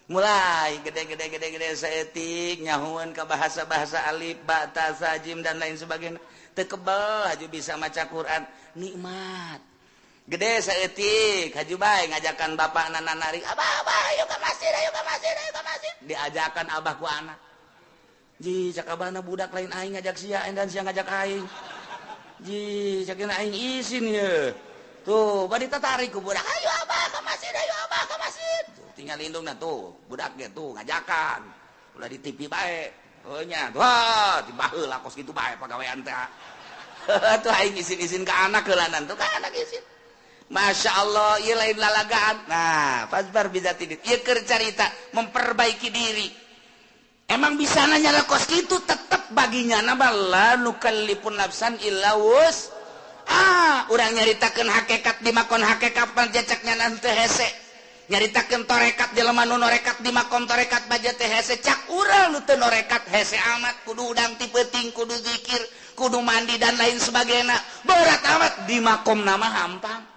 Mulai gede-gede-gede-gede saeutik nyahueun ka bahasa-bahasa alif, ba, ta, sa, jim dan lain sebagainya. Teu kebel haju bisa maca Quran, nikmat. Gede saeutik haju bae ngajakan bapakna narik, "Abah, abah, ayo ka masjid, ayo ka masjid, ayo ka masjid." Diajakan abah ku anak. Ji, cak abahna budak lain aing ngajak sia dan sia ngajak aing. Ji, cak aing isin ye. Tuh, bari tatarik ku budak, "Ayo abah ka masjid, ayo abah ka masjid." Tuh, tinggal indungna tuh, budak ge tuh ngajakan. Ulah di TV bae. Oh nya, wah, dibaheula kos kitu bae pagawean teh. Tuh aing isin-isin ka anak heulanan tuh ka anak isin. Masya Allah, ieu lain lalagaan. Nah, fasbar bizati din. Ieu keur carita memperbaiki diri. Emang bisa nanya lah kos gitu tetep baginya nama la nukallifun nafsan illa wus. Ah, urang nyaritakeun hakikat di makon hakikat panjacaknya nanti hese. Nyaritakeun torekat di lemah nu norekat di makom torekat baja teh hese cak urang nu teu norekat hese amat kudu udang ti peuting kudu zikir kudu mandi dan lain sebagainya. Berat amat di makom nama hampang.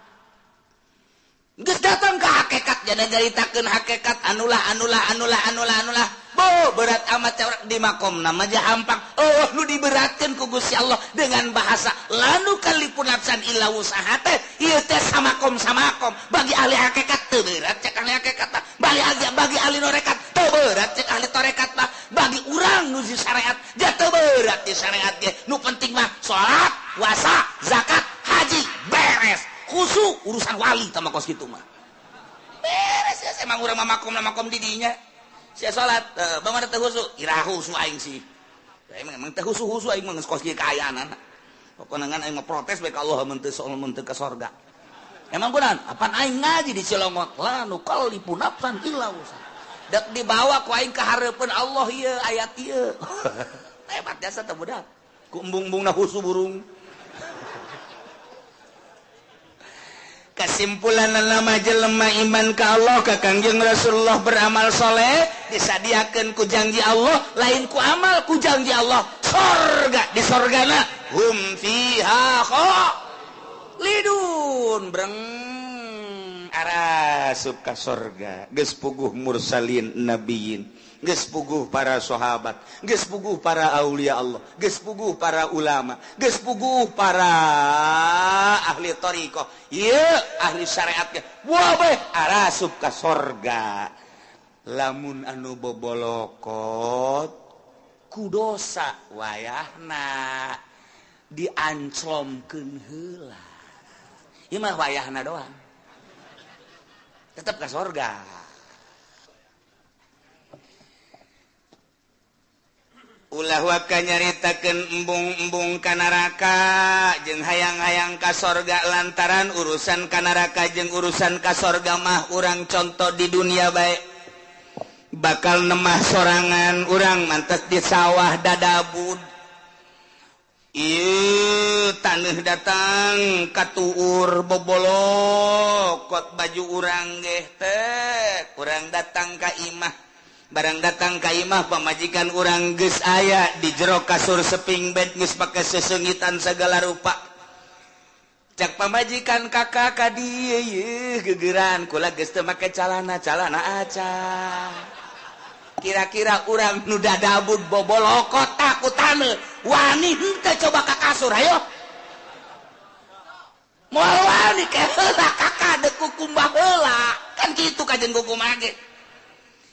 Geus datang ke hakikat jadi nyaritakeun hakikat anulah anulah anulah anulah anulah. Bo berat amat di makom nama aja hampang. Oh nu diberatkeun ku Gusti Allah dengan bahasa lanu kalipun nafsan illa wusaha teh ieu teh samakom samakom bagi ahli hakikat teu berat cek ahli hakikat mah, bagi ahli norekat teu berat cek ahli torekat mah, bagi urang nu di syariat ja teu berat di syariat ge. Nu penting mah salat, puasa, zakat, haji beres. Khusu urusan wali tama kos kitu mah. Beres ya emang urang mah makom makom di dinya. Sia salat, bagaimana teu khusu? Ira khusu aing sih. Emang emang teu khusu-khusu aing mah geus kos kieu kaayaan. Pokona ngan aing mah protes bae ka Allah mun teu mun teu ka sorga. Emang kunaon? Apan aing ngaji di Cilongot, la nukallifu nafsan illa wusaha. Dek dibawa ku aing ka hareupeun Allah ieu ayat ieu. Hebat jasa teh budak. Ku embung-embungna khusu burung. Kesimpulan nama jelema iman ka Allah ka Kangjeng Rasulullah beramal soleh disadiakeun ku janji Allah lain ku amal ku janji Allah sorga di sorgana hum fiha khalidun breng arasup ka sorga geus puguh mursalin nabiyin geus puguh para sahabat geus puguh para aulia Allah geus puguh para ulama geus puguh para ahli thariqah ieu ahli syariat ge wah bae arasup ka sorga lamun anu bobolokot ku dosa wayahna dianclomkeun heula ieu mah wayahna doang tetep ka sorga. Ulah waka nyaritakeun embung-embung ka neraka jeung hayang-hayang ka sorga lantaran urusan ka neraka jeung urusan ka sorga mah urang contoh di dunia bae bakal nemah sorangan urang mantes di sawah dadabud ieu taneuh datang katuur bobolokot baju urang geh teh urang datang ka imah barang datang ka imah pamajikan urang geus aya di jero kasur seping bed geus pake sesengitan segala rupa cak pamajikan kakak ka dieu yeuh gegeran kula geus teu make calana calana aca kira-kira urang nu dadabud bobolokot ku taneuh wani henteu coba ka kasur hayo moal wani ke heula kakak deuk kukumbah heula kan kitu kajen kukumbah ge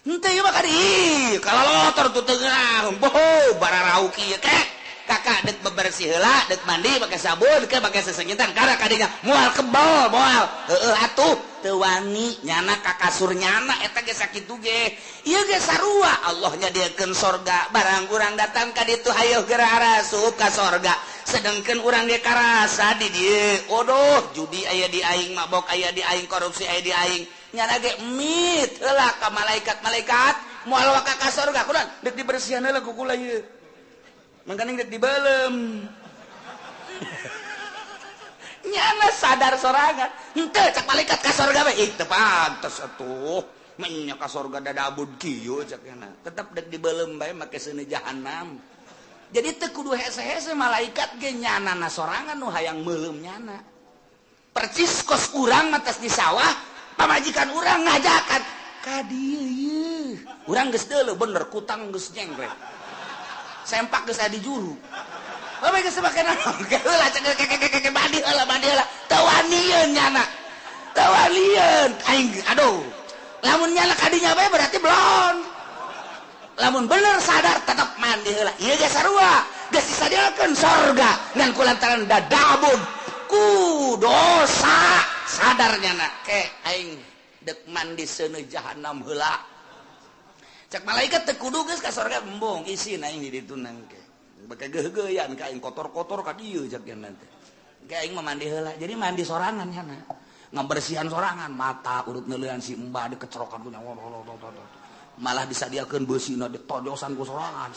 henteu ieu mah ka dieu kalalotor tuh teu ngeunah boho bararauki ieu kek kakak dek bebersih heula dek mandi make sabun ke make sesengitan kana kadinya moal kebal moal heueuh atuh teu wani nyana ka kasur nyana eta ge sakitu ge ieu ge sarua Allah nyadiakeun sorga barang urang datang ka ditu hayoh geura arasup ka sorga sedengkeun urang ge karasa di dieu odoh judi aya di aing mabok aya di aing korupsi aya di aing nyana ge mit heula ka malaikat-malaikat moal waka ka sorga kunaon dek dibersihan heula ku kula ieu mangkaning dek dibelem nyana sadar sorangan henteu cak malaikat ka sorga bae ih teu pantes atuh Menya ka sorga dadabud kieu cek nya. Tetep dek dibeuleum bae make seuneu jahanam. Jadi teu kudu hese-hese malaikat ge nyana na sorangan nu hayang meuleum nyana. Percis kos urang mah tos di sawah, pamajikan urang ngajakan ka dieu ieu. Urang geus deuleu bener kutang geus nyengklek. Sempak geus aya di juru. Bae geus make naon? Heula cek keke mandi heula mandi heula. Teu wanieun nyana. Teu wanieun aing aduh. Lamun nyana ka dinya bae berarti belon. Lamun bener sadar tetep mandi heula. Ieu ge sarua, geus disadiakeun sorga ngan kulantaran dadabun ku dosa sadar nyana ke aing dek mandi seuneu jahanam heula. Cek malaikat teu kudu geus ka sorga embung isin aing di ditu nangke. Baka geugeuyan ka aing kotor-kotor ka dieu cek nanti. Ke aing mah mandi heula. Jadi mandi sorangan nyana. Ngabersihan sorangan, mata urut neuleuan si embah dikecerokan ku nya. Malah disadiakeun beusina ditojosan ku sorangan.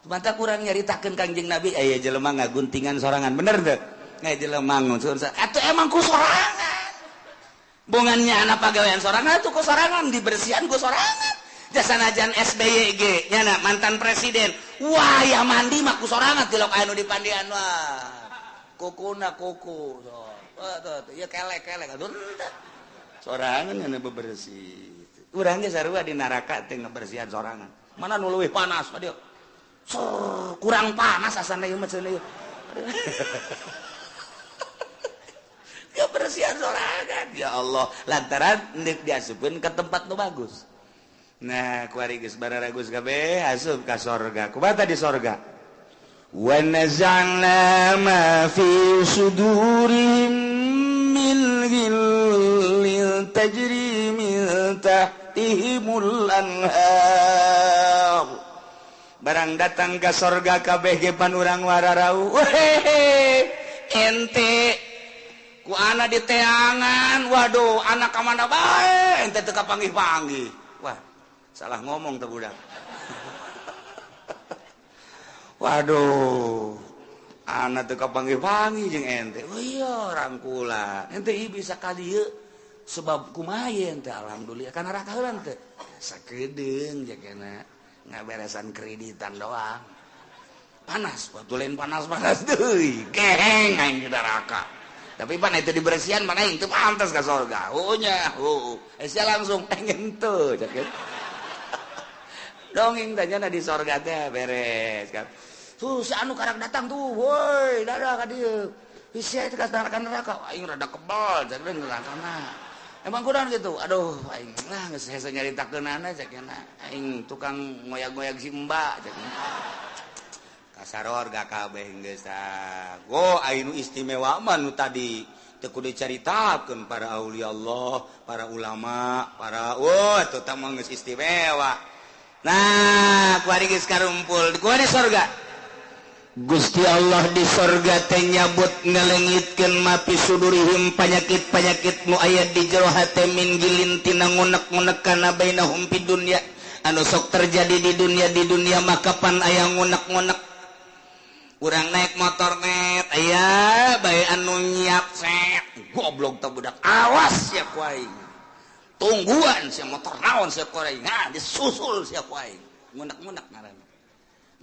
Mantap kurang nyaritakeun Kangjeng Nabi aya jelema ngaguntingan sorangan. Bener teu? Aya jelema nguncun atuh emang ku sorangan. Bongannya anak pagawean sorangan atuh ku sorangan dibersihan ku sorangan. Jasanajan SBY ge nyana mantan presiden. Wah, ya mandi mah ku sorangan tilok anu dipandian wah. Kukuna kuku. Tuh, tuh, ya kelek-kelek atuh. Sorangan anu bebersih. Urang ge sarua di neraka teh ngebersihan sorangan. Mana nu leuwih panas ka dieu? Kurang panas asana ieu mah cenah ieu. Kebersihan sorangan. Ya Allah, lantaran deuk diasupkeun ka tempat nu bagus. Nah, kuari geus bararagus kabeh asup ka sorga. Kumaha di sorga? Wa naza'na ma fi sudurihim min ghillin tajri min tahtihimul anhar. Barang datang ka sorga kabeh ge pan urang wararau. Wehehe, ente ku ana di teangan, waduh anak ka mana bae ente teu kapanggih-panggih. Wah, salah ngomong tuh budak. Waduh, anak teu kapanggih-panggih jeung ente. Oh iya, rangkula. Ente ieu bisa ka dieu sebab kumaha ente alhamdulillah kana neraka heula teh. Sakedeung jagana ngaberesan kreditan doang. Panas, waktu lain panas-panas deui. Geheng aing di neraka. Tapi pan itu dibersihan mana aing teu pantas ka sorga. Oh nya, heuh. Sia langsung pengen teu cek. Dongeng tanya di sorga teh beres kan. Tuh si anu karak datang tuh, woi, dadah ka dieu. Sia itu ka neraka, aing rada kebal cek nerakana. Emang kurang gitu. Aduh, aing lah geus hese nyaritakeunana cek aing tukang ngoyag-ngoyag si Mbak cek. Ka sorga kabeh geus ah. Go aing nu istimewa mah nu tadi teu kudu dicaritakeun para aulia Allah, para ulama, para wah teu tah mah geus istimewa. Nah, kuari geus karumpul, kuari sorga. Gusti Allah di sorga teh nyabut ngalengitkeun mapi sudurihim panyakit-panyakit nu aya di jero hate min gilin tina ngunek-ngunek kana bainahum fid dunya anu sok terjadi di dunia maka pan aya ngunek-ngunek. Urang naik motor net aya bae anu nyiap set goblok teh budak awas sia ku aing. Tungguan sia motor naon sia ku aing. Nah, disusul sia ku aing. Ngunek-ngunek ngaranna.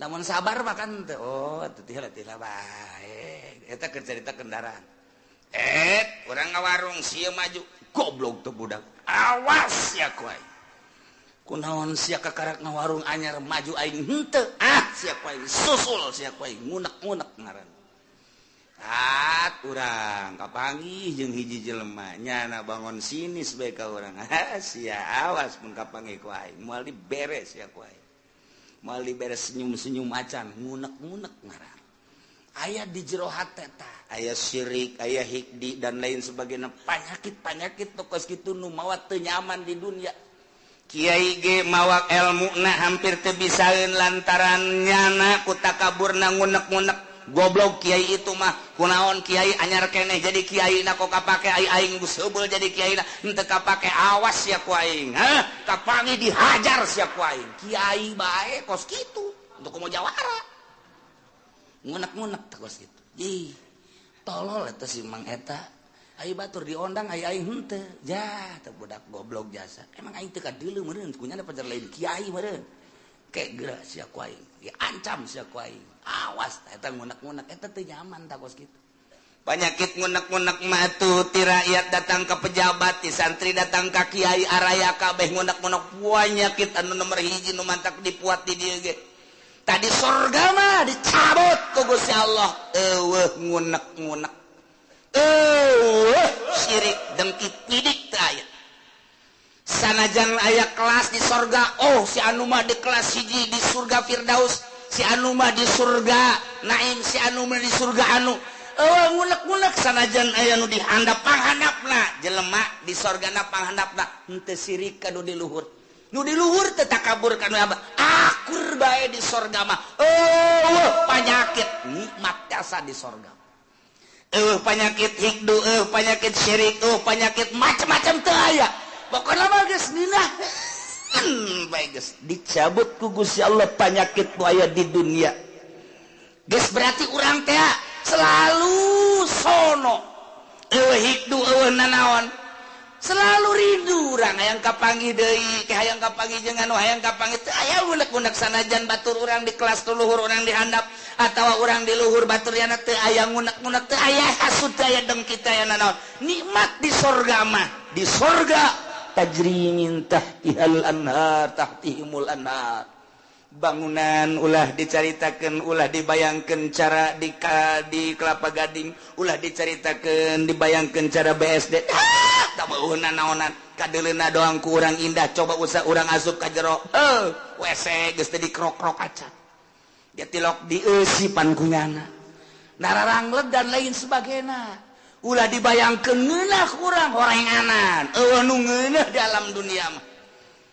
Lamun sabar mah kan teh oh teh tila bae. Eta keur carita kendaraan. Urang ngawarung sia maju goblok teh budak. Awas sia ku aing. Kunaon sia kakarak ngawarung anyar maju aing henteu. Ah sia ku aing susul sia ku aing ngunek-ngunek ngaranna. At urang kapanggih jeung hiji jelema nyana bangon sinis bae ka urang. Sia awas mun kapanggih ku aing moal diberes sia ku aing. Moal diberes senyum-senyum acan ngunek-ngunek ngaran. Aya di jero hate tah, aya syirik, aya hikdi dan lain sebagainya, panyakit-panyakit tokos kitu nu mawa teu nyaman di dunia. Kiai ge mawa elmuna hampir teu bisaeun lantaran nyana ku takaburna ngunek-ngunek. Goblok kiai itu mah kunaon kiai anyar keneh jadi kiai na kok kapake aing geus heubeul jadi kiai na henteu kapake awas sia ku aing. Hah, kapangi dihajar sia ku aing. Kiai bae kos kitu untuk komo jawara. Ngunek-ngunek teh kos kitu. Ih, tolol eta si Mang eta. Ai batur diondang ai aing henteu. Ja, teu budak goblok jasa. Emang aing teu kadeuleu meureun, kunyana pajar lain kiai meureun. Kayak geura sia ku aing. Diancam sia ku aing. Awas eta ngunek-ngunek eta teu nyaman tah kos kitu. Penyakit ngunek-ngunek matu ti rakyat datang ke pejabat, ti santri datang ka kiai, araya kabeh ngunek-ngunek. Penyakit anu nomor hiji nu mantak dipuat di dieu ge. Tadi sorga mah dicabut ku Gusti Allah, eueuh ngunek-ngunek, eueuh syirik dengki pidik teu aya. Sanajan aya kelas di sorga, oh si anu mah di kelas hiji di surga Firdaus, si anu mah di surga Naim, si anu mah di surga anu. Eueuh ngunek-ngunek sanajan aya nu dihandap panghandapna jelema di sorgana panghandapna henteu sirik ka nu di luhur. Nu di luhur teu takabur ka nu abah, akur bae di sorga mah. Eueuh panyakit nikmat jasa di sorga. Eueuh panyakit hikdu, eueuh panyakit syirik, eueuh panyakit macam-macam teu aya. Pokona mah geus ngeunah bae geus dicabut ku Gusti Allah panyakit nu aya di dunia. Geus berarti urang teh selalu sono, eueuh hikdu, eueuh nanaon, selalu rindu urang hayang kapanggih deui, ke hayang kapanggih jeung anu hayang kapanggih teu aya ngunek-ngunek. Sanajan batur urang di kelas luhur, urang di handap atawa urang di luhur batur yana, teu aya ngunek-ngunek, teu aya hasud, teu aya dengki, teu aya nanaon. Nikmat di sorga mah. Di sorga tajri min tahtihal anhar, tahtihimul anhar. Bangunan ulah dicaritakeun, ulah dibayangkeun cara di Kelapa Gading, ulah dicaritakeun dibayangkeun cara BSD. Ah, tak mau naonan, kadeuleuna doang ku urang indah. Coba usah urang asup ka jero, eh WC geus teu dikrok-krok acan, dia tilok dieusipan ku nyana nararangleg dan lain sebagainya. Ulah dibayangkeun ngeunah kurang horenganan, eueuh nu ngeunah di alam dunia mah.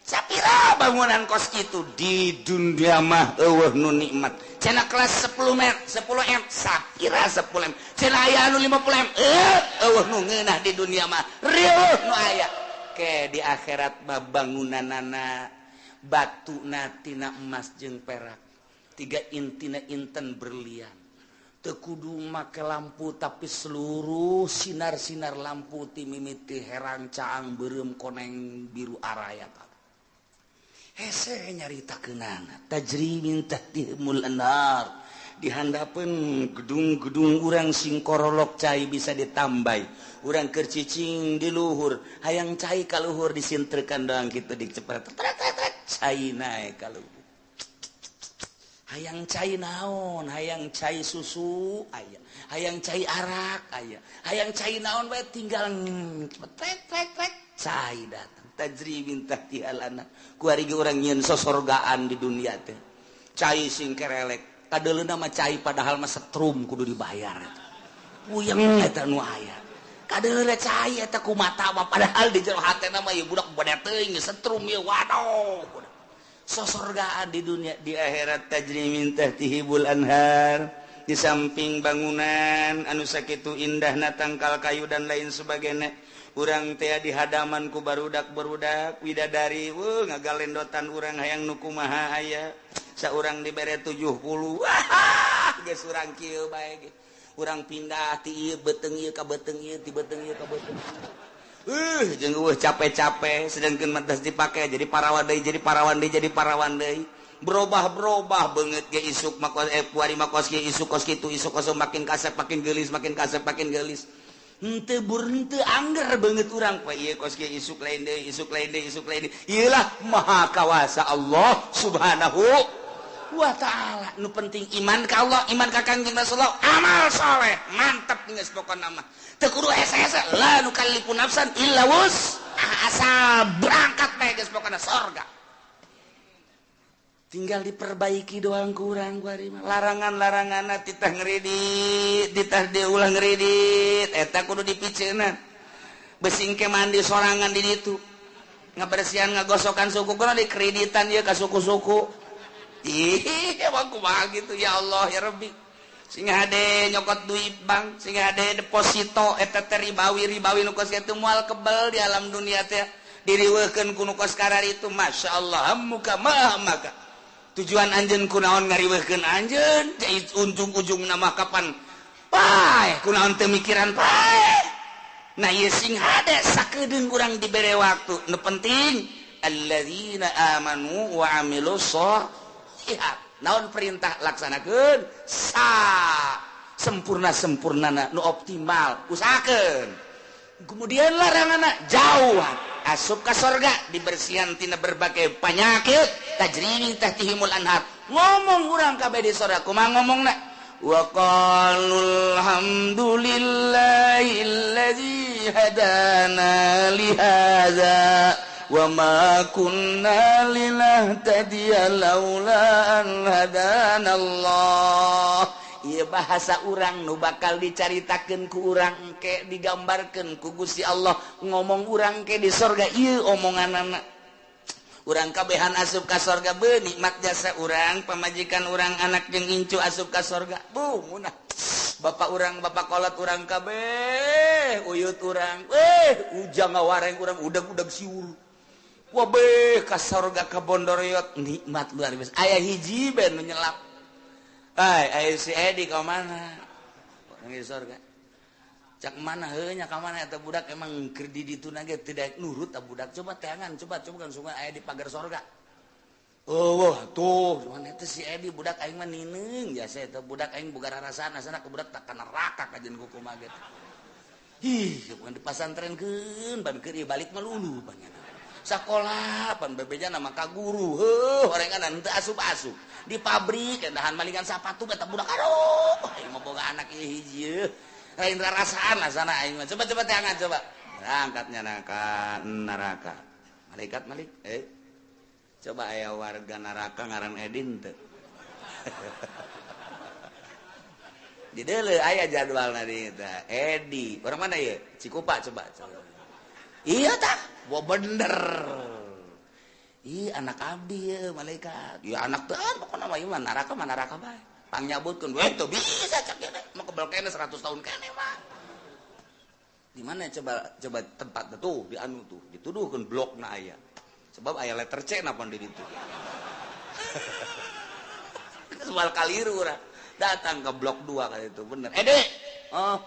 Sapira bangunan kos itu di dunia mah eueuh nu nikmat. Cenah kelas 10 m, 10 m, sapira 10 m. Cenah aya anu 50 m, eh eueuh nu ngeunah di dunia mah. Rieuh nu aya. Ke di akhirat mah bangunanana batuna tina emas jeung perak. Tiga intina inten berlian. Teu kudu make lampu, tapi seluruh sinar-sinar lampu ti mimiti herang caang beureum koneng biru araya. Hese nyaritakeunana tajri min tahtihimul anhar. Di handapeun gedung-gedung urang sing korolok cai bisa ditambai. Urang keur cicing di luhur hayang cai ka luhur disintrekan doang kitu dicepret cai naek ka luhur. Hayang cai naon, hayang cai susu aya, hayang cai arak aya, hayang cai naon bae tinggal cepet trek trek cai datang. Tajri min tahtihal anhar. Kuari ge urang nyieun sosorgaan di dunia teh. Cai sing kerelek, kadeuleuna mah cai padahal mah setrum kudu dibayar eta. Puyeng eta nu aya. Kadeuleuna cai eta ku mata mah padahal di jero hatena mah ieu budak bade teuing setrum ieu, waduh. Sosorgaan di dunia, di akhirat tajri min tahtihimul anhar. Di samping bangunan anu sakitu indahna tangkal kayu dan lain sebagainya, urang teh di hadaman ku barudak-barudak widadari, weuh ngagalendotan urang hayang nu kumaha aya. Saurang dibere 70, wah geus urang kieu bae ge. Urang pindah ti ieu beuteung ieu ka beuteung ieu, ti beuteung ieu ka beuteung. Jeung eueuh capek-capek, sedangkeun mah geus dipake jadi parawan deui, jadi parawan deui, jadi parawan deui. Berubah-berubah beungeut ge isuk mah kos, kuari mah kos kieu, isuk kos kitu, isuk kos makin kasep makin geulis, makin kasep makin geulis. Henteu bur henteu angger beungeut urang poe ieu kos kieu, isuk lain deui, isuk lain deui, isuk lain deui. Ieu lah maha kawasa Allah Subhanahu wa ta'ala. Nu penting iman ka Allah, iman ka Kangjeng Rasulullah, amal soleh, mantep geus pokona mah. Teu kudu hese-hese, la nukallifu nafsan illa wus. Asal berangkat bae geus pokona sorga. Tinggal diperbaiki doang kurang kuari mah. Larangan-laranganna titah ngredit, titah diulah ngredit, eta kudu dipiceunan. Besing ke mandi sorangan di ditu. Ngabersihan ngagosokan suku kudu dikreditan ieu ka suku-suku. Ih, emang kumaha gitu ya Allah ya Rabbi. Sing hade nyokot duit bank, sing hade deposito eta teh ribawi-ribawi nu kos kitu moal kebel di alam dunia teh. Diriweuhkeun ku nu kos kararitu, masyaallah muka maha maka. Tujuan anjeun kunaon ngariweuhkeun anjeun, ujung-ujung nama kapan paeh kunaon teu mikiran paeh. Nah ieu sing hade sakedeung urang dibere waktu. Nu penting alladzina amanu wa amilus sholihat. Naon perintah laksanakeun sa sempurna-sempurnana nu optimal usahakeun. Kemudian laranganna jauh asup ka sorga dibersihan tina berbagai penyakit tajri min tahtihimul anhar. Ngomong urang kabeh di sorga kumaha ngomongna? Wa qalul hamdulillahilladzi hadana li hadza wa ma kunna linahtadiya laula an hadana Allah. Ieu bahasa urang nu bakal dicaritakeun ku urang engke digambarkeun ku Gusti Allah ngomong urang ke di sorga ieu omonganana. Urang kabehan asup ka sorga be nikmat jasa urang pamajikan urang anak jeung incu asup ka sorga bu munah bapak urang bapak kolot urang kabeh uyut urang ujang ngawareng urang udag-udag siur wabeh ka sorga ka bondoriot nikmat luar biasa aya hiji ben nu nyelap ai aya si Edi ka mana urang di sorga cak mana heuh nya ka mana eta budak emang keur di ditu na ge tidak nurut ta budak coba teangan coba coba kan sungai aya di pagar sorga. Oh tuh cuman eta si Edi budak aing mah nineung jasa eta budak aing boga rarasaan asana ke budak tak ka neraka kajeun kumaha ge. Ih bukan dipasantrenkeun ban keur balik mah lulu panjana. Sakola pan bebejana mah ka guru heuh horengan teu asup-asup di pabrik dahan malingan sapatu eta budak aduh aing mah boga anak ieu hiji lain rarasaan lah sana aing mah. Coba coba teangan coba. Berangkatnya neraka neraka. Malaikat malik coba aya warga neraka ngaran Edin teu. Di deuleu aya jadwalna di eta. Edi, orang mana ieu? Cikupa coba. Coba. Iya tah, wah bener. Ih anak abdi ye malaikat. Ya anak teh pokona mah ieu mah neraka bae. Pangnyabutkeun we teu bisa cak ieu mah kebel kene 100 tahun kene mah. Di mana coba coba tempat tuh di anu tuh dituduhkeun blokna aya. Sebab aya letter C napa di ditu. Soal kaliru urang. Datang ke blok 2 kali itu bener. Dek. Oh.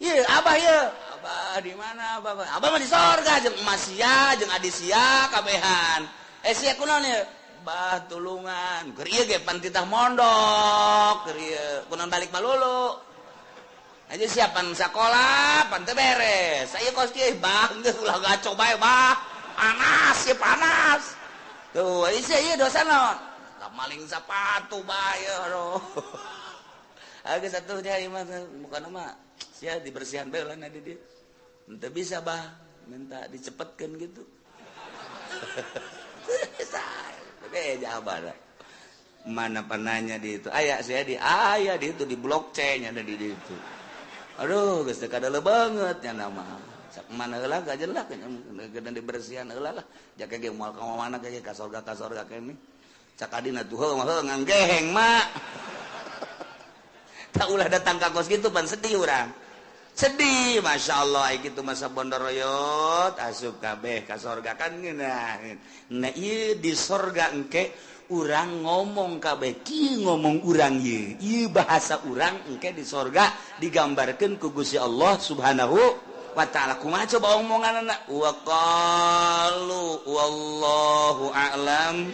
Ieu abah ieu. Abah di mana abah? Abah mah di sorga jeung emas sia jeung adi sia kabehan. Sia kunaon ieu? Bah tulungan keur ieu ge pan titah mondok keur ieu kunaon balik malulu aja siapan sakola pan teu beres saya kos kieu bah geus ulah gaco bae bah panas ieu panas tuh ieu ieu dosa naon maling sapatu bae aduh geus atuh nya ieu mah bukan mah sia dibersihan bae lah di dieu henteu bisa bah minta dicepetkeun gitu. Mana penanya di itu aya saya di aya di itu di blok C nya ada di itu. Aduh geus teu kadele banget nya nama. Sak mana heula gajeun lah geus dibersihan heula lah. Jaka ge moal ka mana ge ka sorga kene. Cak adina tuh heuh mah heuh nganggeheng mak. Tak ulah datang ka kos kitu pan sedih urang. Sedih Masya Allah gitu masa bondoroyot asup kabeh ka sorga kan ngeunah. Nah ieu di sorga engke urang ngomong kabeh kieu ngomong urang ieu ieu bahasa urang engke di sorga digambarkeun ku Gusti Allah Subhanahu wa ta'ala. Kumaha coba omonganna? Wa qalu wallahu a'lam.